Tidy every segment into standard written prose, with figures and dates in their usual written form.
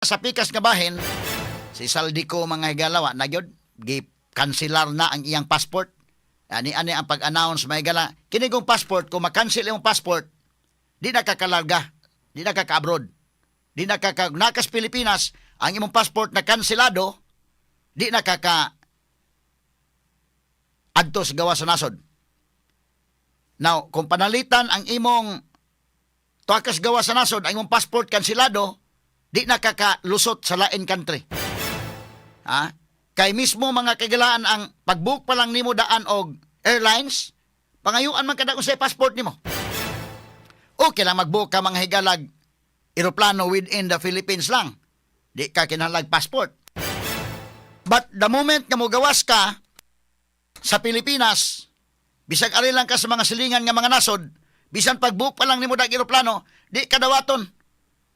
Sa pikas nga bahin, si Zaldy Co, mga higala, wa na gyud gi-kanselar na ang iyang passport. Ani ani ang pag-announce, mga higala. Kini kong passport, kung ma-cancel imong passport, di na kakalarga, di na kaka-abroad. Di na kaka nakas Pilipinas, ang imong passport na kanselado, di na kaka adto sa gawas sa nasod. Now, kung panalitan ang imong tuakas gawas sa nasod, ang imong passport kanselado, di na kakalusot sa lain country. Ha? Kay mismo, mga kagilaan, ang pagbook pa lang nimo daan og airlines, pangayuan man kada kung sa passport nimo. Okay lang mag-book ka, mga higalag, eroplano within the Philippines lang. Di ka kinahanglag passport. But the moment nga mogawas ka sa Pilipinas, bisag ari lang ka sa mga silingan nga mga nasod, bisan pag-book pa lang nimo dag eroplano, di ka dawaton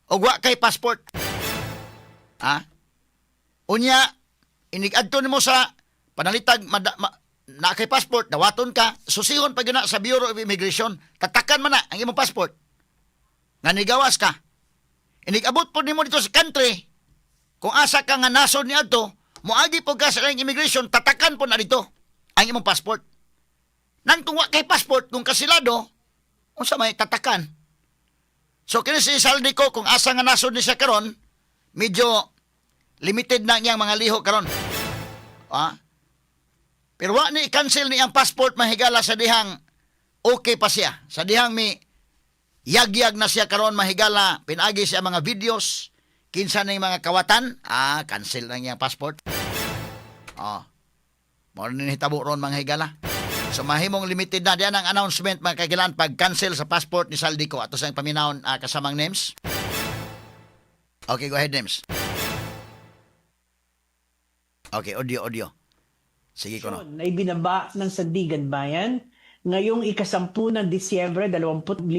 og wa kay passport. Ha? Unya, inig-adto nimo sa panalitag na kay passport, dawaton ka, susihon pa gyud na sa Bureau of Immigration, tatakan man na ang imong passport. Nga nigawas ka. Inig-abot po nimo dito sa country, kung asa ka nga nasod ni adto, moagi po ka sa ilang immigration, tatakan po na dito ang imong passport. Nang kung wa kay passport, kung kasilado, unsa may tatakan? So kini si Zaldy Co, kung asa nga nasod ni siya karon, medyo limited na niyang mga liho karon. Ah? Pero wa ni i-cancel ni ang passport, mahigala, sa dihang okay pa siya. Sa dihang mi yag-yag na siya karon, mahigala, pinagi siya mga videos kinsa ning mga kawatan, cancel na niyang passport. Oh. Mao ni nahitabo ron, mga higala. So mahimong limited na diyan ang announcement, mga kagilaan, pag-cancel sa passport ni Zaldy Co. Ato sa paminawon kasamang names. Okay, go ahead, names. Okay, audio, audio. Sige ko no. Na ibinaba ng Sandiganbayan ngayong ika-10 ng Disyembre 2025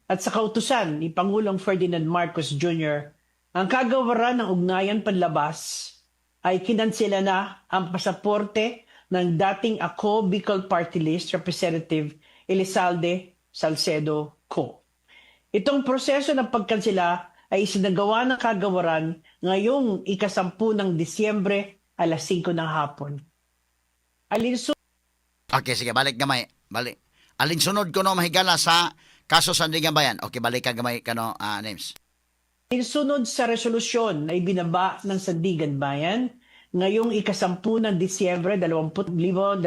at sa kautusan ni Pangulong Ferdinand Marcos Jr., ang Kagawaran ng Ugnayan Panlabas ay kinansela na ang pasaporte ng dating Ako Bicol Party List Representative Elizalde Salcedo Co. Itong proseso ng pagkansela ay isinagawa ng kagawaran ngayong ika-10 ng Disyembre alas 5 ng hapon. Alinsunod Okay, sige, balik gamay. Balik. Alinsunod ko no, mahigala, sa kaso sa Sandiganbayan. Okay, balik ka gamay kano, names. Sunod sa resolusyon na ibinaba ng Sandiganbayan ngayong ika-10 ng Disyembre 2025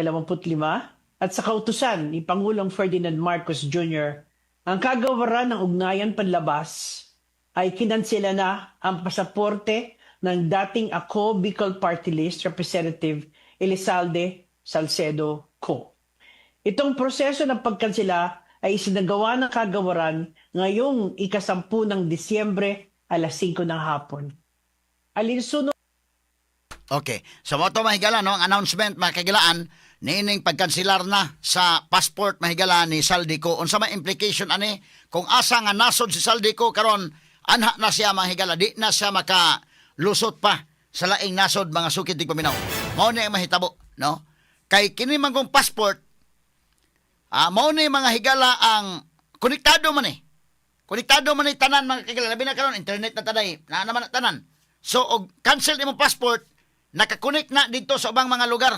at sa kautusan ni Pangulong Ferdinand Marcos Jr., ang Kagawaran ng Ugnayan Panlabas ay kinansela na ang pasaporte ng dating Ako Bicol Party List Representative Elizalde Salcedo Co. Itong proseso ng pagkansela ay isinagawa ng kagawaran ngayong ika-10 ng Disyembre alas 5 ng hapon. Alinsunod Okay. So mo to, mahigala no, ang announcement, mga kagilaan, niining pagkanselar na sa passport, mahigala, ni Zaldy Co. Unsa may implication ani kung asa nga nasod si Zaldy Co karon, anha na siya, mga higala, di na siya makalusot pa sa laing nasod, mga sukit tigpaminaw. Mao ni ang mahitabo, no? Kay kini man kong passport, mao ni, mga higala, ang konektado man eh. Konektado man ni tanan, mga kagala, labi na karon internet na tanay, na naman na tanan. So og cancel imong passport, nakakonect na dito sa ubang mga lugar.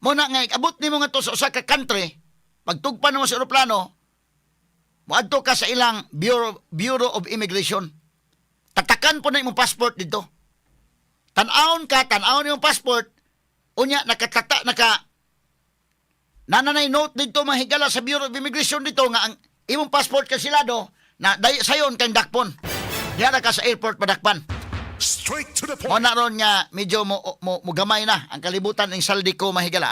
Mo na nga abot nimo ngadto sa usa ka country, pagtugpan mo sa eroplano, moadto ka sa ilang Bureau of Immigration. Tatakan po na imong passport dito. Tan-awon ka, tan-awon imong passport, unya nakatata naka nananay note dito, mahigala, sa Bureau of Immigration dito nga ang imong passport kansilado na day sayon kang dakpon. Diha na ka sa airport padakpan. Straight to the Mo point. na ron nga medyo mo gamay na ang kalibutan ng Zaldy Co, mahigala.